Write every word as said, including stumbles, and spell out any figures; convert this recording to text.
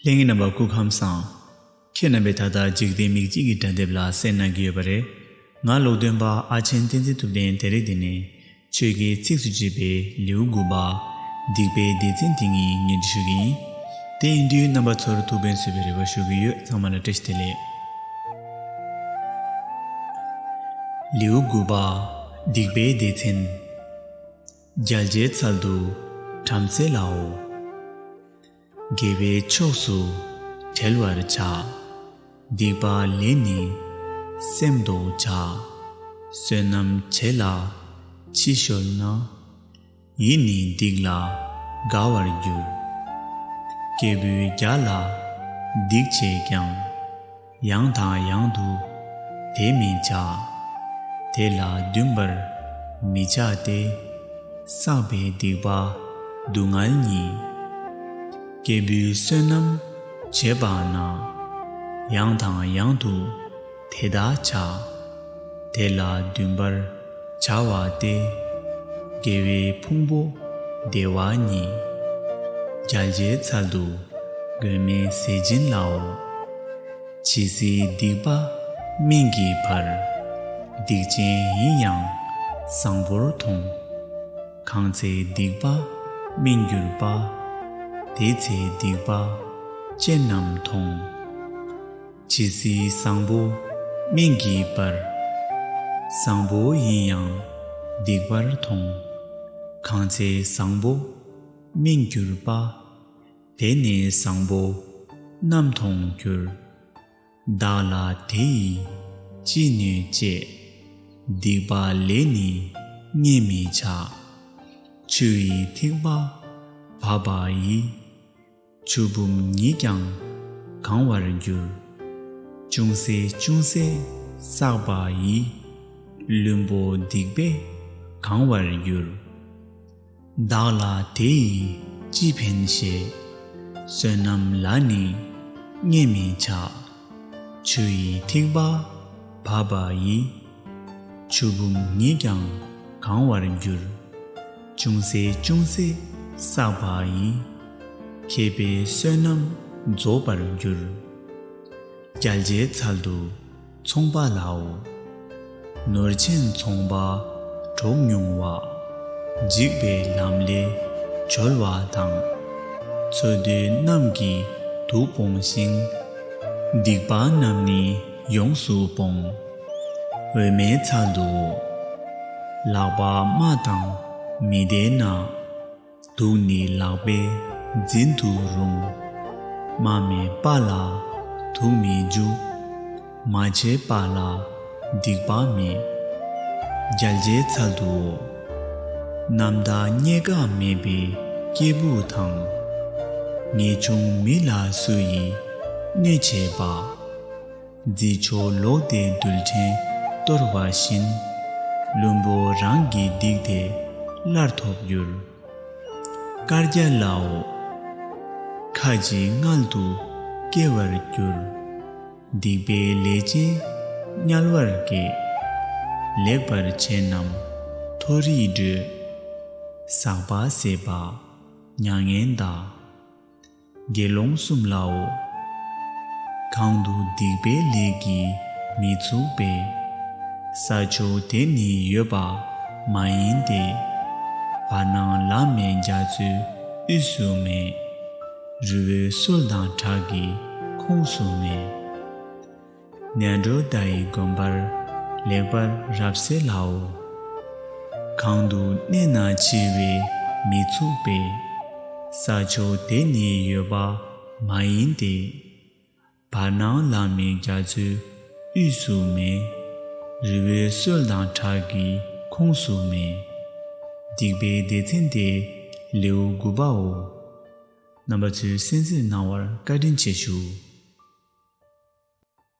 ལྷན་རྒྱས་རྣམ་པ་སྐུ་ཁམས་བཟང་། ཁྱེད་རྣམ་པས་ད་ལྟ་འཇིག་རྟེན་མིག་གཅིག་གི་དྲ་དེབ་ལ་གསན་གནང་གི་ཡོད་པ་རེད། ང་ཀློག་འདོན་པ་ཨ་ཆེན་བསྟན་འཛིན་ཐུབ་བསྟན། དེ་རིང་འདི་ནས་ཆོས་ཀྱི་ཚིགས་སུ་བཅད་པའི་ལེའུ་དགུ་པ། སྡིག་པའི་སྡེ་ཚན་དེ་ཉིད་སྙན་སྒྲོན་ཞུ་གི་ཡིན། དེ་ཡིན་དུས་རྣམ་པ་ཚོར་ཐུགས་ཕན་གསོས་པའི་རེ་བ་ཞུ་གི་ཡོད། ཚང་མ་ལ་བཀྲ་ཤིས་བདེ་ལེགས། ལེའུ་དགུ་པ། སྡིག་པའི་སྡེ་ཚན། རྒྱལ་བྱེད་ཚལ་དུ་བྲམ་ཟེ་ལའོ། དགེ་བའི་ཕྱོགས་སུ་བྲེལ་བར་བྱ། སྡིག་པ་ལས་ནི་སེམས་ལྡོག་བྱ། བསོད་ནམས་བྱེད་ལ་ཕྱི་བཤོལ་ན། ཡིད་ནི་སྡིག་ལ་དགའ་བར་འགྱུར། སྐྱེས་བུ་བརྒྱ་ལ་སྡིག་བྱས་ཀྱང་། ཡང་དང་ཡང་དུ་དེ་མི་བྱ། དེ་ལ་འདུན་པར་མི་བྱ་སྟེ། བསགས་པའི་སྡིག་པ་སྡུག་བསྔལ་ཉིད། སྐྱེས་བུས་བསོད་ནམས་བྱས་པ་ན། ཡང་དང་ཡང་དུ་དེ་དག་བྱ། དེ་ལ་འདུན་པར་བྱ་བ་སྟེ། དགེ་བའི་ཕུང་པོ་བདེ་བ་ཉིད། རྒྱལ་བྱེད་ཚལ་དུ་མགོན་མེད་ཟས་སྦྱིན་ལའོ། ཇི་སྲིད་སྡིག་པ་སྨིན་གྱི་བར། སྡིག་ཅན་ཡིན་ཡང་བཟང་པོར་མཐོང་། གང་ཚེ་སྡིག་པ་སྨིན་གྱུར་པ། དེ་ཚེ་སྡིག་པ་ཅན་རྣམས་མཐོང་། ཇི་སྲིད་བཟང་པོ་སྨིན་གྱི་བར། བཟང་པོ་ཡིན་ཡང་སྡིག་པར་མཐོང་། གང་ཚེ་བཟང་པོ་སྨིན་གྱུར་པ། དེ་ནི་བཟང་པོ་རྣམ་མཐོང་འགྱུར། བདག་ལ་དེ་ཡིས་ཅི་ནུས་བྱེད། སྡིག་པ་ལས་ནི་ངེས་མི་བྱ། ཆུ་ཡི་ཐིགས་པ་བབས་པ་ཡིས། ཆུ་བུམ་ཉིད་ཀྱང་གང་བར་འགྱུར། ཅུང་ཟད་ཅུང་ཟད་བསགས་པ་ཡིས། བླུན་པོ་སྡིག་པས་གང་བར་འགྱུར། བདག་ལ་དེ་ཡིས་ཅི་ཕན་ཞེས། བསོད་ནམས་ལ་ནི་ངེས་མི་བྱ། ཆུ་ཡི་ཐིགས་པ་བབས་པ་ཡིས། ཆུ་བུམ་ཉིད་ཀྱང་གང་བར་འགྱུར། ཅུང་ཟད་ཅུང་ཟད་བསགས་པ་ཡིས། མཁས་པས་བསོད་ནམས་རྫོགས་པར་འགྱུར། རྒྱལ་བྱེད་ཚལ་དུ་ཚོང་པ་ལའོ། ནོར་ཆེན་ཚོང་པ་གྲོགས་ཉུང་བ། འཇིགས་པའི་ལམ་ལས་གྲོལ་བ་དང་། འཚོ་སྡོད་རྣམས་ཀྱི་དུག་སྤོང་ཞིང་། སྡིག་པ་རྣམས་ནི་ཡོངས་སུ་སྤོང་། འོད་མའི་ཚལ་དུའོ། ལག་པ་རྨ་དང་མི་ལྡན་ན། དུག་ནི་ལག་པས་འཛིན་དུ་རུང་། རྨ་མེད་པ་ལ་དུག་མི་འཇུག། རྨ་ཆེ་བ་ལ་སྡིག་པ་མེད། རྒྱལ་བྱེད་ཚལ་དུའོ། རྣམ་དག་རྙེད་དཀའ་མེད་པའི་སྐྱེས་བུ་དང་། ངེས་འབྱུང་མི་ལ་སུ་ཡིས་གནོད་བྱེད་པ། རྫི་ཕྱོགས་ལོག་སྟེ་རྡུལ་ཕྲན་གཏོར་བ་བཞིན། བླུན་པོ་རང་གི་སྡིག་དེ་སླར་ཐོབ་འགྱུར། དཀར་རྒྱ་ལའོ། ཁ་ཅིག་མངལ་དུ་སྐྱེ་བར་འགྱུར། སྡིག་པའི་ལས་ཅན་དམྱལ་བར་སྐྱེ། ལེགས་པར་བྱས་རྣམས་མཐོ་རིས་བགྲོད། ཟག་པ་ཟད་པ་མྱ་ངན་འདའ། དགེ་སློང་གསུམ་ལའོ། གང་དུ་སྡིག་པའི་ལས་ཀྱིས་མི་ཚུགས་པའི། ས་ཕྱོགས་དེ་ནི་ཡོད་པ་མ་ཡིན་ཏེ། བར་སྣང་ལམ་མེ་རྒྱ་མཚོའི་དབུས་སུ་མེད། རི་བོའི་སོལ་དང་བྲག་གི་ཁོངས་སུ་མེད། ནཻ་རཉྫ་ཡི་དགོན་པར་ལེགས་པར་རབ་གསལ་ལའོ། གང་དུ་གནས་ན་འཆི་བས་མི་ཚུགས་པའི། ས་ཕྱོགས་དེ་ནི་ཡོད་པ་མ་ཡིན་ཏེ། བར་སྣང་ལམ་མེ་རྒྱ་མཚོའི་དབུས་སུ་མེད། རི་བོའི་སོལ་དང་བྲག་གི་ཁོངས་སུ་མེད། སྡིག་པའི་སྡེ་ཚན་དེ་ལེའུ་དགུ་པའོ། རྣམ་པ་ཚོས་གསན་གཟིགས་གནང་བར་བཀའ་དྲིན་ཆེ་ཞུ།